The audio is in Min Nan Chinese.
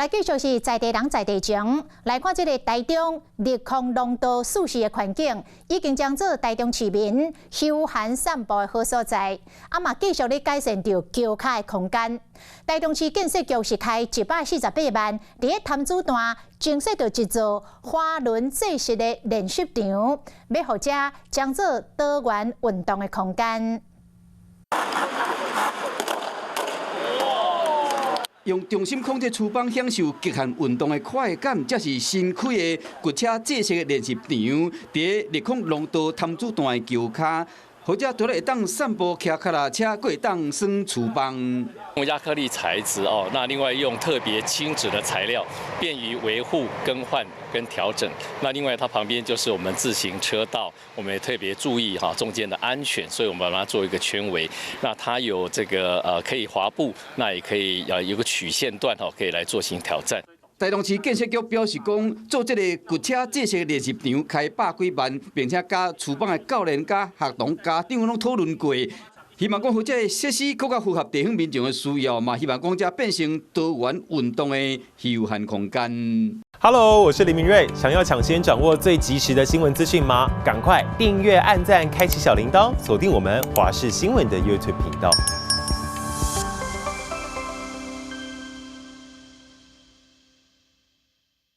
來繼續是在地人在地情，來看這个台中立控農道四四的環境，已經將做台中市民休閒散步的好所在。啊嘛繼續咧改善著橋跤的空間。台中市建設局是開148萬，佇咧潭子段增設著一座滑輪制式的練習場，欲予遮將做多元運動的空間。用中心控制廚房享受極限運動的快感，這是新開的掘車制式的練習場，佇立控農道潭子段的橋跤，予遮除了會當散步、騎腳踏車，閣會當耍廚房。用亞克力材質哦，那另外用特別輕質的材料，便於維護、更換跟調整。那另外它旁邊就是我們自行車道，我們也特別注意哈中間的安全，所以我們把它做一個圈圍。那它有這個可以滑步，那也可以有個曲線段哦，可以來做行挑戰。台中市建設局表示講，做這個掘車制式練習場開百幾萬，並且佮廚房的教練佮學童家長攏討論過，希望講予這个設施閣較符合地方民眾的需要，嘛希望講遮變成多元運動的休閒空間。 Hello，我是林明瑞，想要搶先掌握最及時的新聞資訊嗎？趕快訂閱、按讚、開啟小鈴鐺，鎖定我們華視新聞的 YouTube 頻道。